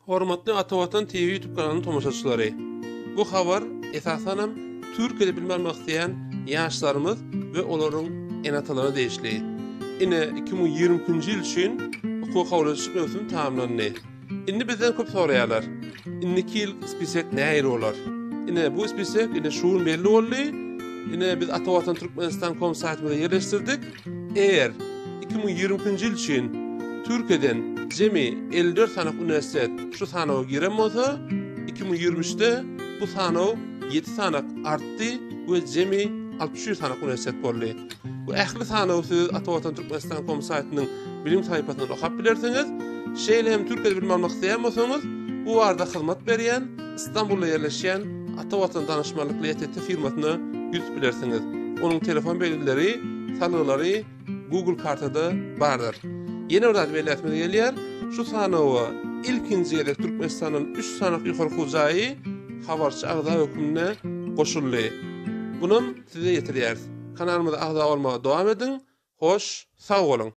Hormatly Atavatan TV YouTube kanalynyň tomaşaçylary! Bu habar esasanam Türkiýede bilim almak isleýän ýaşlarymyz we olaryň ene-atalaryna degişli. Ine 2022-nji ýyl üçin okuwa kabul edilişik möwsümi tamamlandy. Indi bizden köp soraýarlar. Indiki ýyl spisek nähili bolar? Ine bu spisek ine şu gün belli boldy. Ine biz Ata Watan Türkmenistan kom saýtymyza ýerleşdirdik. Eger 2022-nji ýyl üçin Türkiýeden jemi 54 sany uniwersitet şu sanawa giren bolsa, 2023-de bu sanaw 7 sany artdy we jemi 61 sany uniwersitet boldy. Bu ähli sanawy siz Ata Watan Türkmenistan kom saýtynyň bilim sahypasyndan okap bilersiňiz. Şeýle hem Türkiýede bilim almak isleýän bolsaňyz, bu barada hyzmat berýän Istanbulda ýerleşýän Ata Watan danyşmanlyk LTT firmasyna ýüz tutup bilersiňiz. Onuň telefon belgileri, salgylary Google kartada bardyr. Ýene bir zady belläsimiz gelýär, şu sanawa ilkinji gezek Türkmenistandan üç sany ýokary okuw jaýy habarçy agza hökmünde goşuldy. Bunam size ýetirýäris. Kanalymyza agza bolmaga dowam ediň. Hoş, sag boluň!